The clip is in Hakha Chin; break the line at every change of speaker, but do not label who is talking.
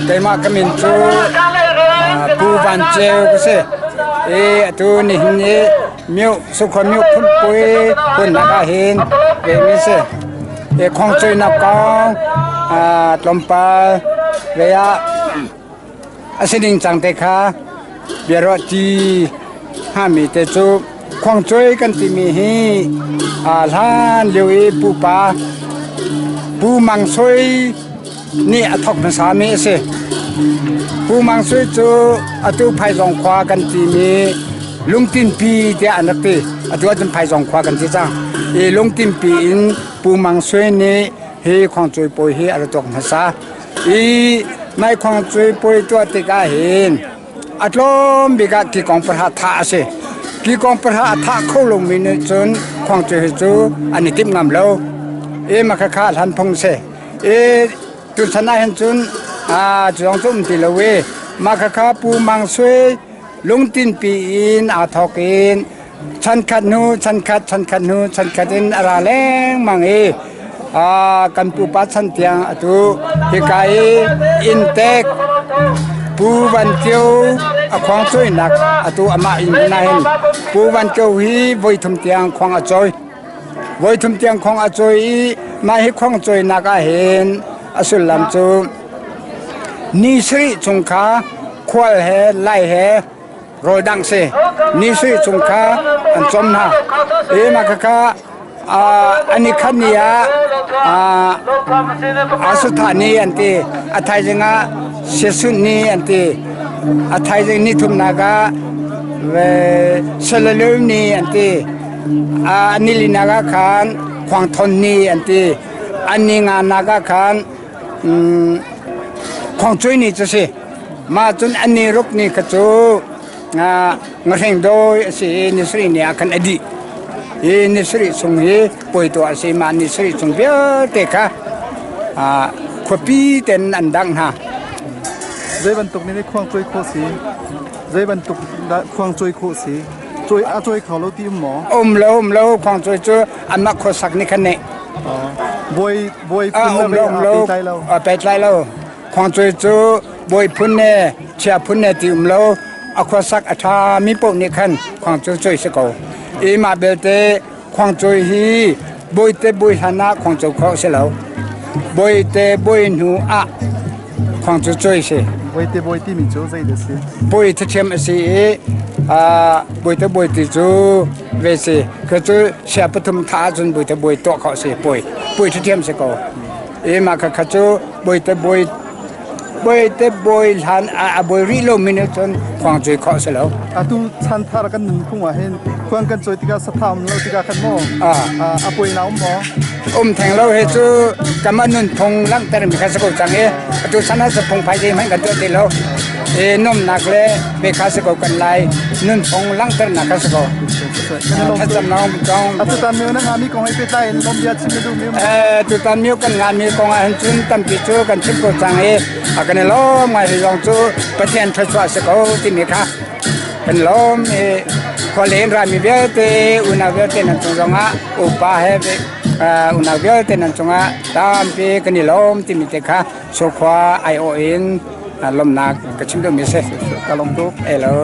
Keimah ka min cu Pu Van Ceu ka si. I atu nihin ni Myo Sukhuan Myo phunpui phunnak ah hin ve mi si. I khongcuinak kong tlawmpal ve ah a sining cang te kha biaruah ṭi hngami te cu khuangcuai kan timi hi hlan lio i pupa Pu Mang Sui nih a thawk hmasami a si. Pu Mang Sui cu atu Phaizawng khua kan timi Lungtinpi tiah an rak ti. Atu ahcun Phaizawng khua kan ti cang. I Lungtinpi in Pu Mang Sui nih hi khuangcuai pawi hi a rak tuak hmasa. I maikhong cui puai tuah tikah hin a tlawm bik ah kikong pahra thah a si. Kikong pahra a thah kho lomi nih cun khuangcui hi cu an i timh ngam lo. I makhakha hlan phung si. I tuchan ah hin cun cu zong cu um ti lo i makhakha Pu Mang Sui lungtinpi in aa thawk in chankhat hnu chankhat chankhat hnu chankhat in a ra lengmang i kan pupa chan tiang atu hika i inntek Pu Van Kio a khuang cawinak atu amah inn hmun ah hin Pu Van Kio hi voithum tiang khuang a cawi. Voithum tiang khuang a cawi i mah hi khuang cawinak ah hin a sullam cu ni sarih chung kha khual he lai he rawl dang si ni sarih chung kha an cawm hna i mah khakha an i khat ni ah asutha ni an ti a thaizing ah siasunh ni an ti a thaizing ni thumnak ah salaleu ni an ti a nilinak ah khan khuangthon ni an ti an ni nganak ah khan khuangcui ni cu si Mah cun an ni ruk ni kha cu ngahring dawi a si i ni sarih ni ah khan a dih. Hi ni sarih chung hi puai tuah a si. Mah ni sarih chung vialte kha khuapi tein an dangh hna.
Zei bantuk nih khuang cawi khawh si? Zei bantuk dah khuang cawi khawh si? Cawi a cawi kho lo ti um maw?
Um lo, um lo. Khuang cawi cu anmah khuasak nih khan nih.
Bawi bawi phun
le pehtlai lo. Pehtlai lo. Khuangcawi cu bawi phun ne chia phun ne ti um lo a khuasak a ṭha mi paoh nih khan khuangcawi cawi si ko. I mah belte khuangcawi hi bawite bawi hlan ah khuangcawi khawh si lo. Bawite bawi hnu ah khuangcawi cawi si.
Bawite bawi timi cu zei dah si?
Bawi ṭhiam a si i bawite bawi ti cu ve si. Khi cu sia pathum tha ahcun bawite bawi tuah khawh si. Bawi bawi ṭhiam si ko. I mah kha cu bawite bawi bawite bawi hlan a bawi rih lomi nih cun khuang cui khawh si lo.
Atu chanthar kan nunphung ah hin khuang kan cawi tikah satha um lo tikah khan maw a poi na um maw?
Um theng lo he cu kanmah nunphung langhter mi kha si ko cang i atu chan ah phung phai te hmanh kan tuah ti lo. I nuamnak le ve kha si ko kan lai nunphung langhternak kha si ko. Thlacamnak kong.
Atutan mio na ngami kong he pehtlai in lawm bia chim na duh mi um?
Tutan mio kan ngami kong ah hin cun tampi cu kan chim ko cang i a kan i lawm ngai hi zong cu Pathian thluachuah si ko timi kha kan lawm i khualen rami vialte unau vialte nan cung zong ah upa he unau vialte nan cungah tampi kan i lawm timi te kha Surkhua aiawh in lawmhnak ka chim duhmi a si.
Ka lawm tuk.
Hello.